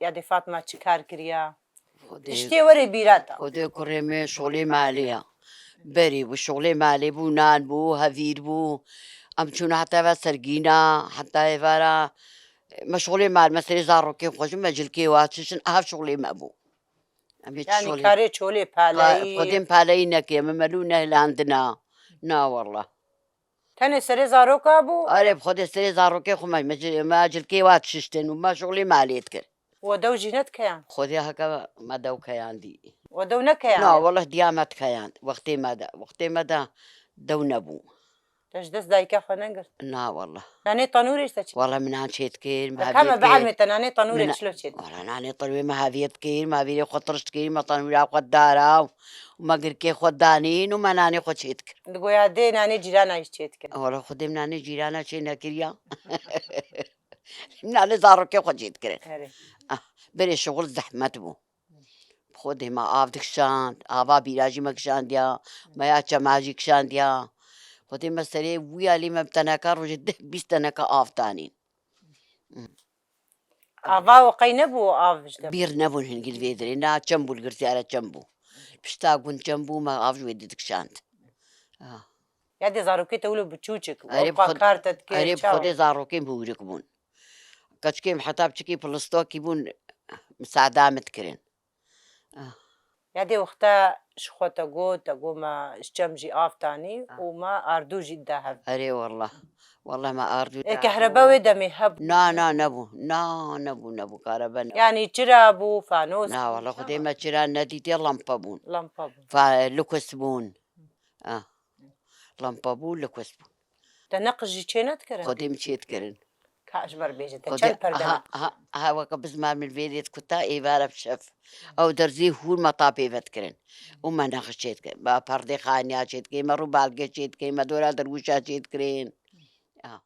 یادێ فاتمە چ کار کریە شتێ وەرێ بیراتە. خودێ کوڕێ مێ شوغلێ مالێە بەری بوو شوغلێ مالێ بوو نان بوو هەڤیر بوو ئەم چوون هەتا بە سەرگینا حتا ئێوارە مەشغوڵێ مال مەسەری زاڕۆکێ خۆشم مەجلکێ واچشن ئاف شوغلێ مەبوو یانی کارێ چۆلێ پالایی خودێم پالایی نەکێ مەمەلوو نەهلاندنا ناوەڵە تەنێ سەرێ زارۆکا بوو؟ ئەرێ بخۆدێ سەرێ زاڕۆکێ خو مە جلکێ وات ششتن و مە شوغلی مالێت کرد. وە دەو ژی نەتکەیان؟ خۆدێ هەکە مە دەو کەیاندی. وە دەو نەکەیان؟ نا وەڵە دیا مە تکەیاند وەختێ مە دە وەختێ مە دە دەو نەبوو. دەش دەس دایکا خو نەگرت؟ نا وەڵە. نانێ تەنوورێش تە چ؟ وەڵە من نان چێت کرد مە دە کامە هەڤیەت کرد. بعلمێ تە نانێ تەنوورێ من چلۆ چێت؟ وەڵە نانێ تەنوورێ مە هەڤیەت کرد مە هەڤیرێ خو تڕشت کرد مە تەنوورا خو دارا و مە گرکێ خو دانین و مە نانێ خو چێت کرد. دگۆیا دێ نانێ جیرانایش چێت کرد. وەڵە خودێم نانێ جیرانا چێ نەکریا. نانێ زاڕۆکێ خو چێت کرد. بەرێ شغل زەحمەت بوو. خودێ مە ئاڤ دکشاند ئاڤا بیراژی مە کشاندیا مە یا چەماژی کشاندیا خودێ مە سەرێ ویا لێ مە تەنەکە ڕۆژێ 10 20 تەنەکە ئاڤ دانین. ئاڤا وە قەی نەبوو ئاڤ ژ دە بیر نەبوون هنگیل وێ درێ نا چەم بوو گرتیارە چەم بوو پشتا گوند چەم بوو مە ئاڤ وێ دکشاند. یادێ زارۆکێ تە ولو بچووچک ئەرێ وە کارتە دکرد ئەرێ چاوە؟ خودێ زاڕۆکێم هورک بوون کەچکێم حەتا بچکی پڵستۆکی بوون مساعدامت کرن. یادێ وەختە ژ خۆ تە گۆ تە گۆ مە ژ چەم ژی ئاڤ تانی و مە ئاردوو ژی دا هەڤ. ئەرێ وەڵڵا وەڵڵا مە ئاردوو ئێ کەهرەبا وێ دەمێ هەبوو؟ نا نا نەبوو نا نەبوو نەبوو کارەبا نەبوو. یانی چرا بوو فانۆس نا بوو وەڵڵا چاوە؟ خودێ مە چرا نەدیتێ ڵەمپە بوون. ڵەمپە بوون. فا لوکس بوون ئا ڵەمپە بوو لوکس بوون. تە نەقش ژی چێ نەدکرن؟ خودێ م چێ دکرن. کا ژ بەر بێژە تە خودێ چەند پەردە ئەها نەقش؟ ئەها ئەها وەکە بزمار من ڤێرێت کوتا ئێوارە بشەف ئەو دەرزی هوور مە تا پێ ڤەدکرن و مە نەخش چێ دکرن بە پەڕدێ خانیا چێ دکرین مە ڕووبالگێ چێ دکرین مە دۆرا دەرگوشا چێ دکرین.